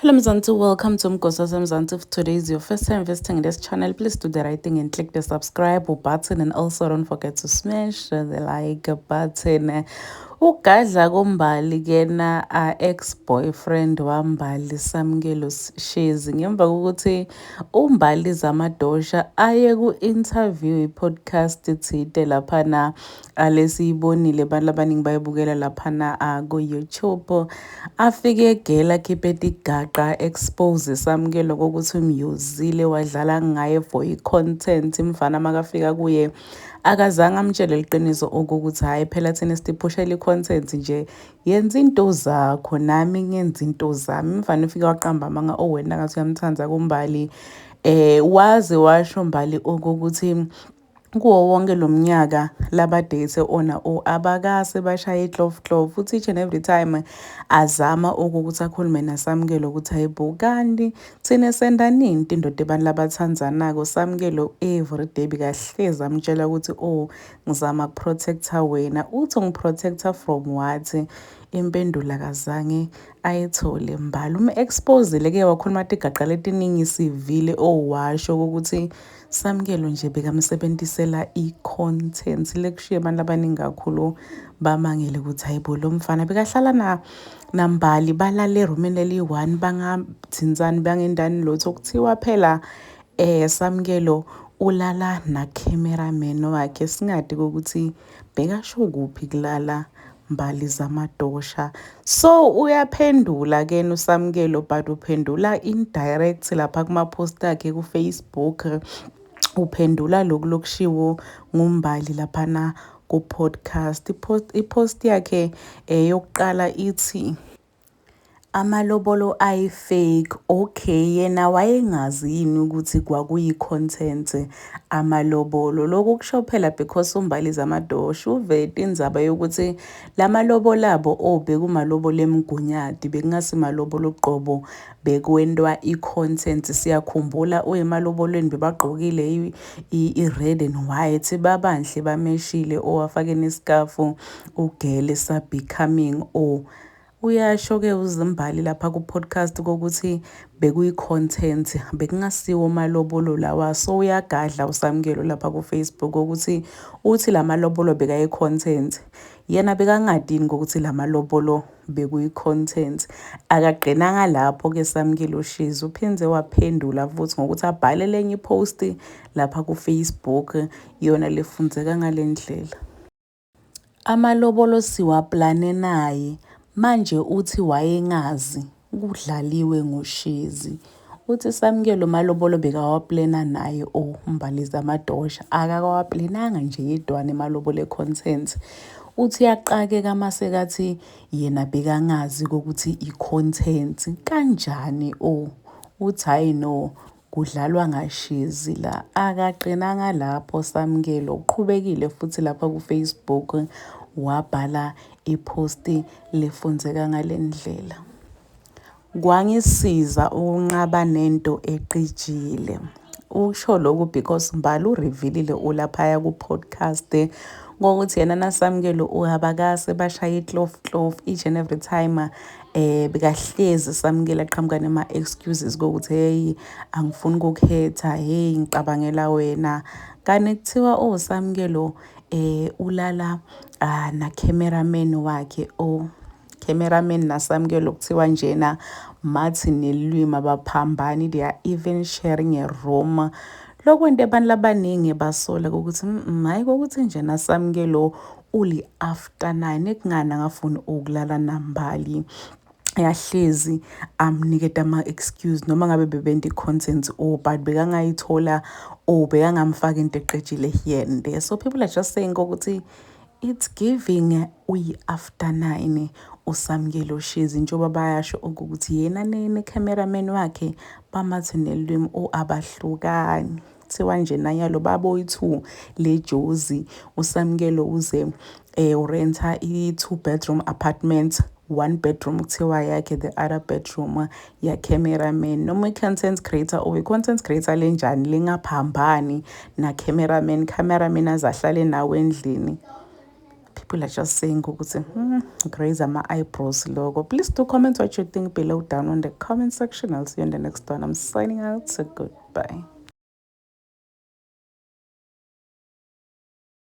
Hello Mzansi, welcome to Mgosi Mzansi. If today is your first time visiting this channel, please do the right thing and click the subscribe button and also don't forget to smash the like button. Ugadla koMbali kena ex-boyfriend waMbali Samkelo Shezi ngemva kokuthi uMbali Zamadosha aye ku-interview i-podcast thide laphana alesiyibonile abantu abaningi bayibukela laphana ku-YouTube. Afike egela akhiphe tigaqa expose Samkelo kokuthi umyuzile wadlala ngaye for i-content. Imfana makafika kuye akazange amtshele liqiniso okukuthi hhayi phela thina sitiphushela i-content nje, yenza into zakho nami ngenza into zami. Imfana ufike waqamba amanga, oh wena ngathi uyamthanda kuMbali. Waze washo Mbali okokuthi kuwo wonke lo mnyaka laba-date ona o abakase bashaye iklof klof, futhi each and every time azama ukuthi akhulume naSamkelo ukuthi hayibo kanti thina senda nini indoda abantu labathandzanako. Samkelo every day bekahlezi amtshela ukuthi oh ngizama kuprotecta wena, uthi ngiprotecta from what? Impendulo akazange ayithole. Mbali umu-expose-ile-ke wakhuluma tigaqa letiningi sivile owasho ukuthi Samkelo nje bekamsebentisela i-content lekushiye abantu abaningi kakhulu bamangele ukuthi hayibo lo mfana bekahlala na nambali balale erumini eliyi-one bangathintsani bangendani lutho. Kuthiwa phela Samkelo ulala na-cameraman wakhe, singadi ukuthi bekasho kuphi kulala Mbali Zamadosha. So uyaphendula ke uSamkelo, but uphendula indirect lapha kuma-post akhe ku-Facebook, uphendula lokhu lokushiwo nguMbali laphana ku-podcast. I-post yakhe yokuqala ithi amalobolo ayi-fake. Okay, yena wayengazi yini ukuthi kwakuyi-content amalobolo? Lokhu kusho phela because uMbali Zamadosha uvete indzaba yokuthi lamalobolo abo oh bekumalobolo emgunyati, bekungasimalobolo uqobo, bekwentwa i-content. Siyakhumbula uyemalobolweni bebagqokile i-red and white, babanhle bameshile owafake nesikafu ugele sa-becoming oh uyasho-ke uZimbali lapha ku-podcast kokuthi bekuyi-content, bekungasiwo amalobolo lawa. So uyagadla uSamkelo lapha ku-Facebook ukuthi uthi la malobolo bekayi-content, yena bekangadini ngokuthi la malobolo bekuyi-content. Akagqinanga lapho-ke Samkelo Shezi, uphindze waphendula futhi ngokuthi abhale lenye i-post lapha ku-Facebook yona lefundzeka ngale ndlela: amalobolo siwaplane naye manje uthi wayengazi kudlaliwe ngoShezi. Uthi Samkelo malobolo bekawaplena naye o Mbali Zamadosha, akakawaplenanga nje yedwana emalobolo e-content. Uthi uyaqakeka masekathi yena bekangazi ukuthi i-content kanjani o uthi hayi no kudlalwa ngaShezi la. Akaqinanga lapho Samkelo, uqhubekile futhi lapha ku-Facebook wabhala i-post lefundzeka ngale ndlela: kwangisiza ukunqaba nento eqijile. Usho lokhu because Mbali urevealile ulaphaya ku-podcast ngokuthi yena naSamkelo abakase bashaye iklof klof. Each and every time bekahlezi Samkelo aqhamuka nema-excuses kokuthi hey angifuni ukukhetha, hey ngicabangela wena, kanti kuthiwa oh Samkelo ulala na cameraman wakhe. Oh cameraman naSamkelo kuthiwa njena mathi nelwimi abaphambani, they are even sharing a room. Lokwento abantu labaningi basola ukuthi hayi kokuthi nje naSamkelo uli after 9 ekungani angafuni ukulala nambali, yahlezi amniketa ama-excuse noma ngabe bebenta i-content or but bekangayithola or bekangamfaka into eqejile here and there. So people are just saying ukuthi it's giving uyi-after 9 uSamkelo Shezi, njengoba bayasho ukuthi yena ne-cameraman wakhe bamathe nelwimi o abahlukani. Kuthiwa nje nanyalo baboyi-two le jozi uSamkelo uze urenta i-two bedroom apartment, one bedroom kuthiwa yakhe, the other bedroom ya-cameraman. Noma i-content creator or i-content creator lenjani lengaphambani na-cameraman, cameraman aze ahlale nawe endlini? People are just saying ukuthi raise ama-eyebrows loko. Please do comment what you think below down on the comment section. I'll see you in the next one. I'm signing out, so goodbye.